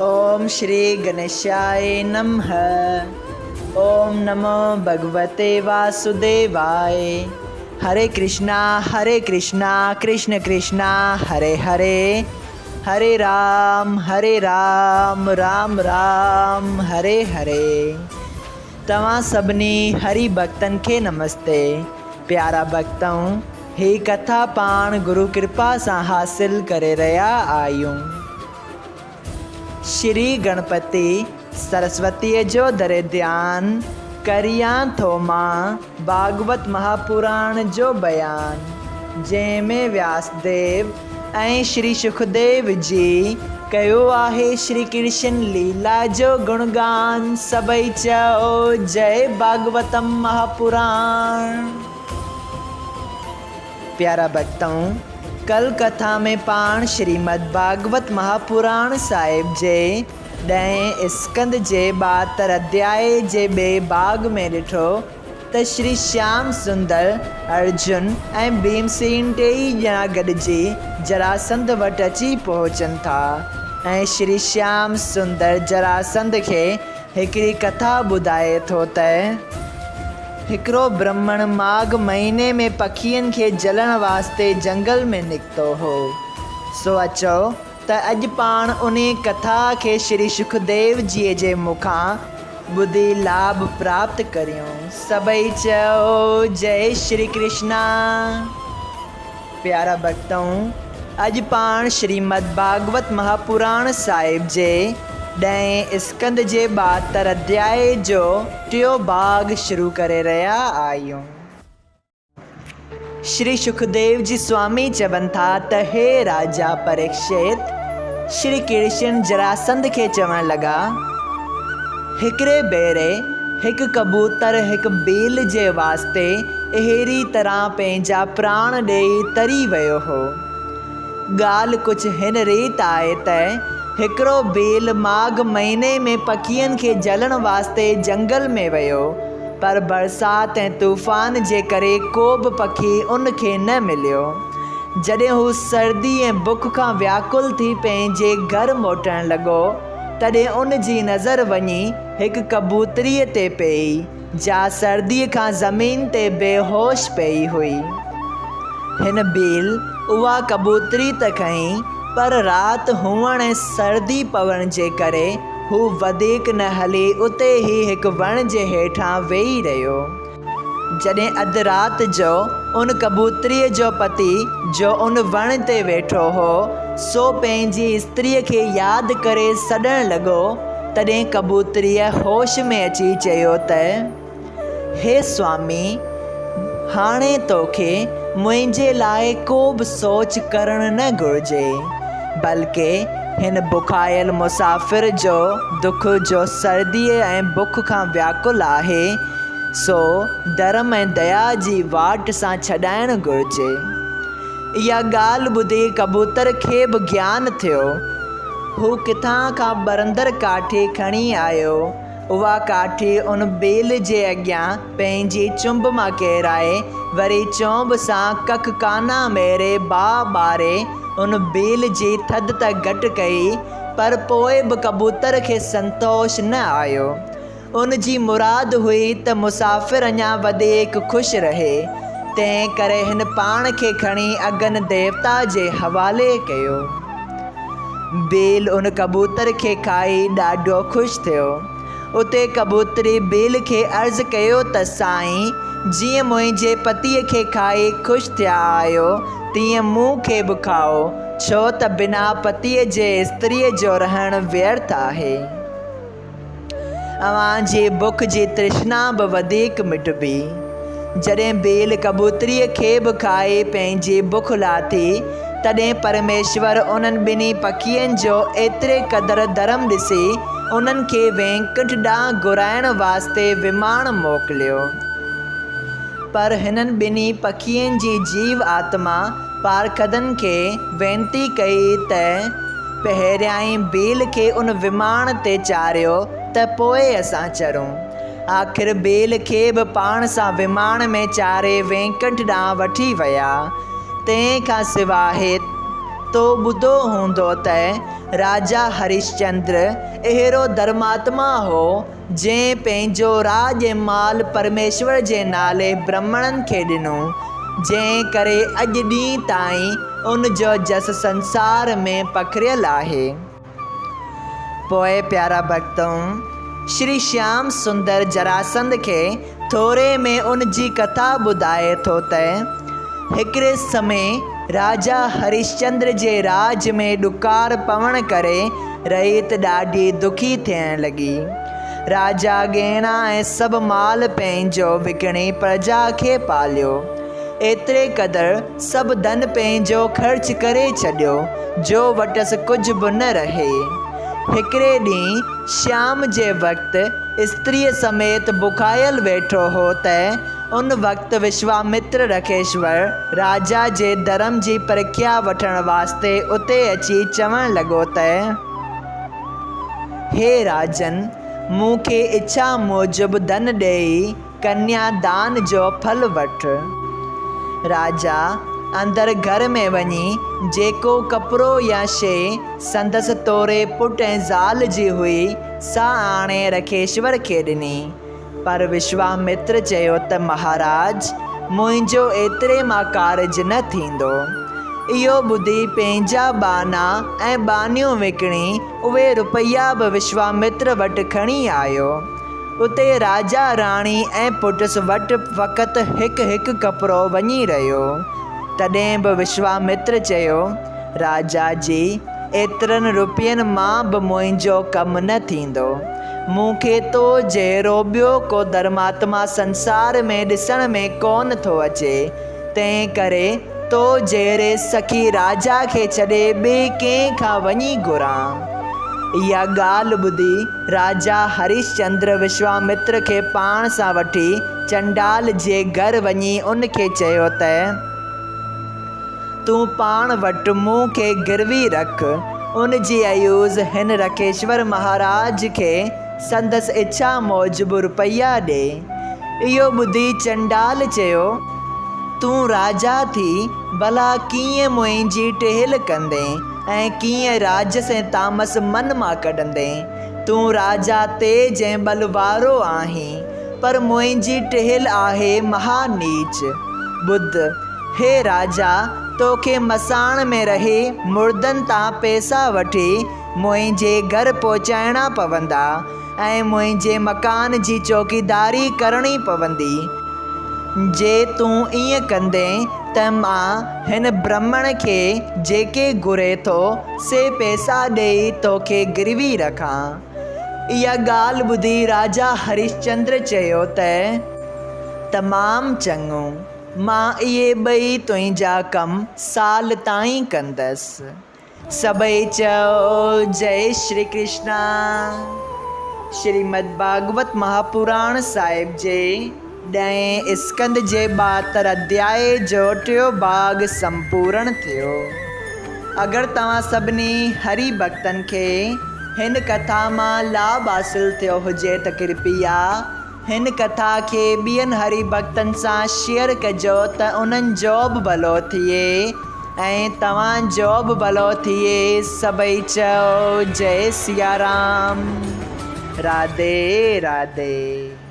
اوم شري گنيشاء نمه اوم نمو ڀڳوتي واسوديواء هري ڪرشنا هري ڪرشنا ڪرشن ڪرشنا هري هري هري رام هري رام رام رام هري هري توهان سڀني هري ڀڳتن کي نمستي پيارا ڀڳتؤ هي ڪٿا پاڻ گرو ڪرپا سان حاصل ڪري رهيا آهيون. شري گڻپتي سرسوتيء جو دري ڌيان ڪريان ٿو مان ڀاڳوت مهاپراڻ جو بيان، جنهن ۾ وياس ديو ۽ شري شڪديو جي ڪيو آهي شري ڪرشن ليلا جو گڻگان، سڀئي چئو جئي ڀاڳوتم مهاپراڻ. پيارا ڀڳتؤ! ڪل ڪٿا ۾ پاڻ شريمد ڀاڳوت مهاپراڻ صاحب جي ڏهين اسڪنڌ جي 72 اڌيائي جي ٻئي ڀاڳ ۾ ڏٺو ته شري شيام سندر، ارجن ۽ ڀيمسين ٽيئي ڄڻا گڏجي جراسنڌ وٽ اچي پهچن ٿا ۽ شري شيام سندر جراسنڌ کي هڪڙي ڪٿا ٻڌائي ٿو ته. هڪڙو برهمڻ ماگهه مهيني ۾ پکين کي جهلڻ واسطي جهنگل ۾ نڪتو هو. سو اچو ته اڄ پاڻ انهي ڪٿا کي شري شڪديو جيء جي مکان ٻڌي لاڀ پراپت ڪريون. سڀئي چئو جئي شري ڪرشنا. پيارا ڀڳتؤ! اڄ پاڻ شريمد ڀاڳوت مهاپراڻ صاحب جي ڏهين اسڪنڌ جي 72 اڌيائي جو ٽيون ڀاڳ شروع ڪري رهيا آهيون. شري شڪديو جي سوامي چون ٿا ته هي راجا پريڪشت! شري ڪرشن جراسنڌ کي چوڻ لڳا، هڪڙي ڀيري هڪ ڪبوتر هڪ ڀيل جي واسطي اهڙي طرح پنهنجا پراڻ ڏيئي تري ويو هو. ڳالهه ڪجهه هن ريت آهي ته هڪڙو ڀيل ماگهه مهيني ۾ پکين کي جهلڻ واسطي جهنگل ۾ ويو، پر برسات ۽ طوفان جي ڪري ڪو به پکي ان کي نه مليو. جڏهن هو سردي ۽ بک کان وياڪل ٿي پنهنجي گهر موٽڻ لڳو، تڏهن ان جي نظر وڃي هڪ ڪبوتريء تي پيئي. جا سرديء کان زمين تي بيهوش پيئي هئي. هن ڀيل اها ڪبوتري ته کنئي، پر رات هئڻ ۽ سردي پوڻ جي ڪري هو وڌيڪ نه هلي اتي ئي هڪ وڻ جي هيٺان ويهي رهيو. جڏهن اڌ رات جو ان ڪبوتريء جو پتي، جو ان وڻ تي ويٺو هو، سو پنهنجي استريء کي ياد ڪري سڏڻ لڳو، تڏهن ڪبوتريء هوش ۾ اچي چيو ته، هي سوامي! هاڻي توکي منهنجي لاء ڪو به سوچ ڪرڻ نه گهرجي، بلڪه هن بکايل مسافر جو دک جو سرديء ۽ بک کان وياڪل آهي، سو ڌرم ۽ ديا جي واٽ سان ڇڏائڻ گهرجي. اها ڳالهه ٻڌي ڪبوتر کي به گيان ٿيو. هو ڪٿان کان ٻرندڙ ڪاٺي کڻي آيو. اها ڪاٺي ان ٻيل جي اڳيان پنهنجي چنب مان ڪيرائي، وري چونب سان ڪک ڪانا ميري باهه ٻاري ان ٻيل جي ٿڌ ته گهٽ ڪئي، پر پوء به ڪبوتر کي سنتوش نه آيو. ان جي مراد هئي ته مسافر اڃا وڌيڪ خوش رهي، تنهن ڪري هن پاڻ کي کڻي اگن ديوتا جي حوالي ڪيو. ڀيل ان ڪبوتر کي کائي ڏاڍو خوش ٿيو. اتي ڪبوتري ڀيل کي عرض ڪيو ته سائين، جيئن منهنجي پتيء کي کائي خوش ٿيا آهيو، تيئن مون کي به کائو، ڇو ته بنا پتيء جي استريء جو رهڻ ويرٿ آهي. اوهان جي بک جي ترشنا به وڌيڪ مٽبي. جڏهن ڀيل ڪبوتريء کي به کائي پنهنجي بک لاٿي، تڏهن پرميشور انهن ٻنهي پکين جو ايتري قدر ڌرم ڏسي، انهن کي وينڪنٺ ڏانهن گهرائڻ واسطي وماڻ موڪليو. پر هنن ٻنهي پکين جي جيو آتما پارکدن کي وينتي ڪئي ته پهريائين ڀيل کي ان وماڻ تي چاڙهيو ته پوء اسان چڙهون. آخر ڀيل کي به پاڻ سان وماڻ ۾ چاڙهي وينڪنٺ ڏانهن وٺي ويا. تنهن کان سواء تو ٻڌو هوندو ته. راجا هرشچندر اهڙو ڌرماتما هو، جنهن پنهنجو راڄ ۽ مال پرميشور جي نالي برهمڻن کي ڏنو، جنهن ڪري اڄ ڏينهن تائين ان جو جس سنسار ۾ پکڙيل آهي. پوء پيارا ڀڳتؤ! شري شيام سندر جراسنڌ کي ٿوري ۾ ان جي ڪٿا ٻڌائي ٿو ته، هڪڙي سمي راجا هرشچندر جي راڄ ۾ ڏڪار پوڻ ڪري رعيت ڏاڍي دکي ٿيڻ لڳي. راجا ڳهڻا ۽ سڀ مال پنهنجو وڪڻي پرجا کي پاليو. ايتري قدر سڀ ڌن پنهنجو خرچ ڪري ڇڏيو، جو وٽس ڪجهه به نه رهي. هڪڙي ڏينهن شام جي وقت استريء سميت بکايل ويٺو هو ته ان وقت وشوامتر رکيشور راجا جي ڌرم جي پرکيا وٺڻ واسطي اتي اچي چوڻ لڳو ته، هي راجن! مون کي اڇا موجب ڌن ڏيئي ڪنيا دان جو ڦل وٺ. راجا اندر گهر ۾ وڃي جيڪو ڪپڙو يا شيء سندس توڙي پٽ ۽ زال جي هئي، سا آڻي رکيشور کي ڏني. پر وشوامتر چيو ته مهاراج! منهنجو ايتري مان ڪارج نه ٿيندو. اهو ٻڌي پنهنجا ٻانها ۽ ٻانهيون وڪڻي اهي رپيا به وشوامتر وٽ کڻي آيو. اتي راجا، راڻي ۽ پٽس وٽ فقط هڪ هڪ ڪپڙو وڃي رهيو. تڏهن به وشوامتر چيو، راجا جي، ايترن روپين مان به منهنجو ڪم نه ٿيندو. مون کي تو جهڙو ٻيو ڪو ڌرماتما سنسار ۾ ڏسڻ ۾ ڪونه ٿو اچي، تنهن ڪري تو جهڙي سخي راجا کي ڇڏي ٻئي ڪنهن کان وڃي گهران. اها ڳالهه ٻڌي راجا هريشچندر وشوامتر کي پاڻ سان وٺي چنڊال جي گهر وڃي ان کي چيو ته، تون پاڻ وٽ مون کي گروي رک، ان جي عيوض هن رکيشور مهاراج کي سندس اڇا موجب روپيا ڏي. اهو ٻڌي چنڊال چيو، تون راجا ٿي ڀلا ڪيئن منهنجي ٽهل ڪندين؟ ۽ ڪيئن راجس ۽ تامس من مان ڪڍندين؟ تون راجا تيج ۽ ٻل وارو آهين، پر منهنجي ٽهل آهي مها نيچ. ٻڌ، هي راجا، توکي مساڻ ۾ رهي مڙدن تان پئسا وٺي منهنجي گهر پهچائڻا پوندا ۽ منهنجي مڪان جي چوڪيداري ڪرڻي پوندي. جي تون ائين ڪندين ته مان هن برهمڻ کي جيڪي گهري ٿو، سي پئسا ڏيئي توکي گروي رکان. اها ڳالهه ٻڌي راجا هرشچندر چيو ته. تمام چڱو، مان اهي ٻئي تنهنجا ڪم سال تائين ڪندس. سڀئي چئو جئي شري ڪرشنا. شريمد ڀاڳوت مهاپراڻ صاحب جي ڏهين اسڪنڌ جي 72 اڌيائي جو ٽيو ڀاڳ سمپورڻ ٿيو. اگر توهان سڀني هري ڀڳتن کي هن ڪٿا مان لاڀ حاصل ٿيو هجي ته ڪرپيا هن ڪٿا کي ٻين هري ڀڳتن سان شيئر ڪجو ته انهن جو به ڀلو ٿئي ۽ توهان جو به ڀلو ٿئي سڀئي چئو جئي سيارام راڌي راڌي.